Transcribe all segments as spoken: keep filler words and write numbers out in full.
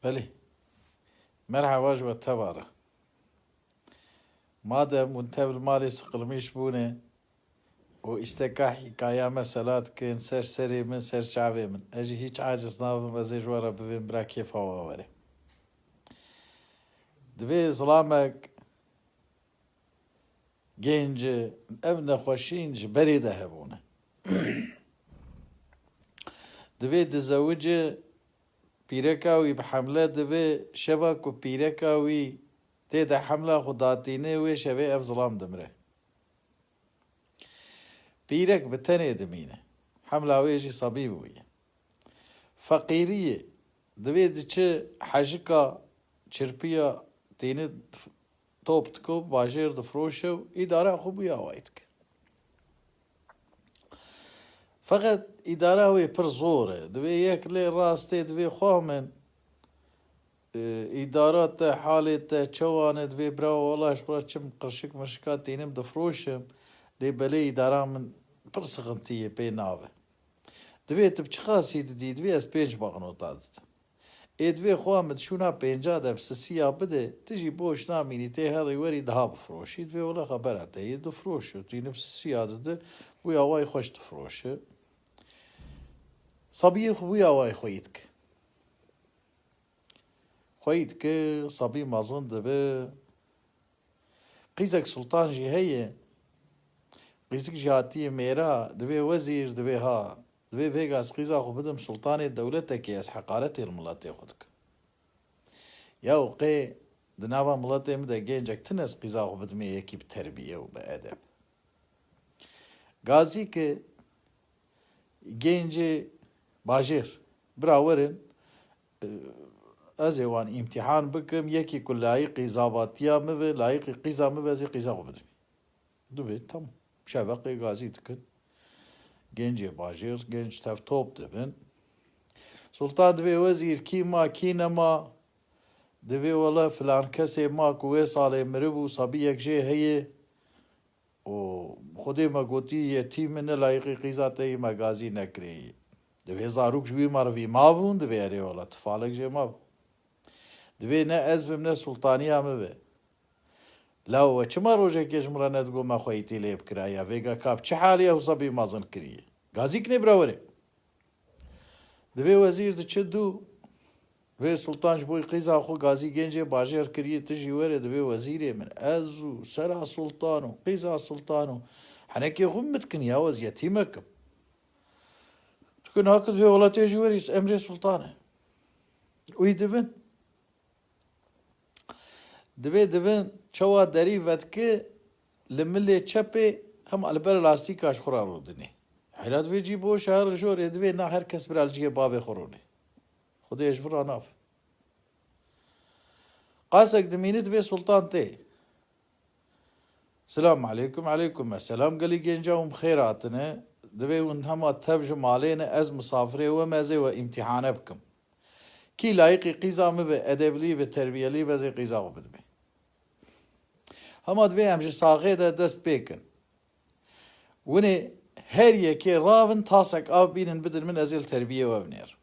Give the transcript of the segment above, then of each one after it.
Belê. Merhaba ji we teva re. Madem hûn tev li malê siqilmîş bûne û îsteka hîkaya me sela dikin ser serê min, ser çavê min, ez jî hîç aciz nabim, ez ê ji we re bivêm bira kêfa we were. Divê zilamek gênc e, ev nexweşîn ji berê de hebûne. Divê dizewice, pîreka wî bi hemle dibe, şeva ku pîreka wî tê de hemla xwe datîne, wê şevê ev zilam dimire. Pîrek bi tenê dimîne. Hemla wê jî sebî bûye. Feqîriyê, divê diçe hejika çirpiya tîne top dike û bajêr difroşe û îdara xwe bûya wayî dike. Feqet îdara wê pir zor e. Divê yek lê rastê divê xwe min, e, îdara te, halê te çewan e, divê bira wala ji xwe çim qirşik mirşika tînim difroşim, lê belê îdara min pir sixintiyê pê nabe. Divê tu bi çiqasî didî, divê ez pênc banknota didim. Ê divê xwe min şûna pênca de bi sisiya bide, tu jî boş namînî tê herî werî daha bifroşî. Divê wela xebera te yê difroşe. Tîni bi sisiya dide, bûya wayî xweş difroşe. Sabiyê xwe bûya wayî xweyî dike. Xweyî dike, sabî mezin dibe. Qîzek sultan jî heye. Qîzik jî hatiye mêra, divê wezîr, divê ha. Divê vêga ez qîza xwe bidim sultanê dewletekê, ez heqaretê li miletê xwe dikim. Yaw qê di nava miletê min de gencek tune ez qîza xwe bidimê yekî bi terbiye û bi edeb. Gazî ki gencê bajêr, bira werin, e, ez ê wan îmtîhan bikim, yekî ku layîqî zavatiya min ve, layîqî qîza min ve, ez ê qîza xwe bidim. Dibê, tamam. Şeveqê gazî dikin. Gencê bajêr, genc tev top dibin. Sultan dibê, wezîr, kî ma, kî nema? Dibê, wele filan kesê ma ku wê salê miribû, sabiyek jê heye. û Xwedê me gotî, yetîm e, ne layîqî qîza te yî, me gazî nekirê yî. Divê zarok ji wî merivî mabûn, divê erê wela tifalek jê mabû. Divê ne ez bim, ne sultaniya min be. Law we çima rojekê ji min re nedigot me xweyîtî lê bikiraya? Vêga ka bi çi halî ew sebî mezin kiriye? Gazîk nê bira were. Divê wezîr diçe dû. Vê sultan ji bo qîza xwe gazî gencê bajêr kiriye, tu jî were divê wezîrê min. Ez û sera sultan û qîza sultan û henekê xwe min dikin ya ez yetîmek im. Dikin ha ku divê welatê jî werî emrê sultan e. Wî divin. Divê divin çawa derî vedike li milê çepê hema li ber lastîka ji xwe re rûdinê. Heyla divê cî boş e, her jorê divê na her kes bira li cihê bavê xwe rûnê. Xwedê ji vir re nav. Qasek dimînî divê sultan tê. Selamu aleykum, aleykum selam. Gelî genca hûn bi xêr hatine. Divê hûn hema tev ji malê ne, ez misafirê we me, ez ê we îmtîhane bikim. Kî layîqî qîza min ve, edeblî ve, terbiyelî ve, ez ê qîza xwe bidimê. Hema divê em ji saxê de dest pê kin. Winê her yekê ravin tasek av bînin bidin min, ez ê li terbiyê we binêrim.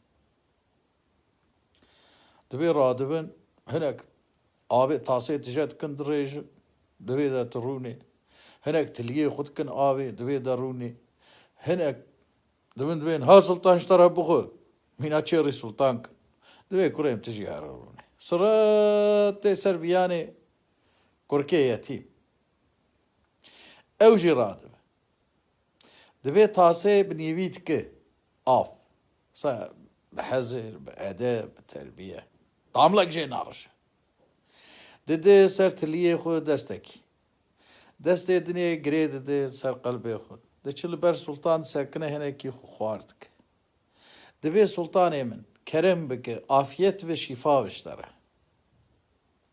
Divê radibin, hinek avê tasê tije dikin dirêjin, divê de tu rûnê. Hinek tiliyê xwe dikin avê, divê de rûnê. Hinek dibin, divên ha sultan ji te re bixwe. Mîna çêrî sultan kin. Divê kurê em tu jî here rûnê. Siret tê ser viyanê kurkê yetîm. Ew jî radibe. Divê tasê bi nîvî dike av. Se bi hezir, bi edeb, bi terbiye. Damlek jê narije. Dide ser tiliyê xwe destekî. Destê dinê girê dide ser qelbê xwe. Diçe li ber sultan disekine, hinekî xwe xwar dike. Divê sultanê min kerem bike, afiyet ve şîfa ve ji te re.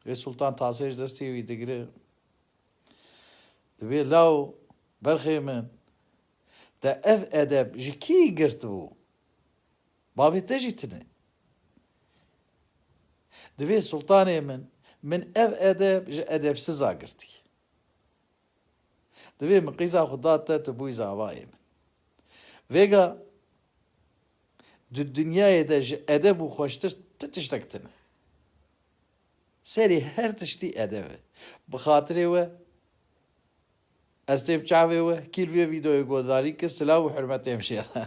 Vê sultan tasê ji destê wî digire. Divê law berxê min, te ev edeb ji kî girtibû? Bavê te jî tune. Divê sultanê min, min ev edeb ji edebsiza girtî. Divê min qîza xwe da te, tu bûyî zavayê min. Vêga di dinyayê de ji edeb û xweştir ti tiştek tune. Serê her tiştî edeb e. Bi xatirê we, ez têm çavê we, kî li vê vîdeoyê guhdarî kir, silav û hurmetê em şêre.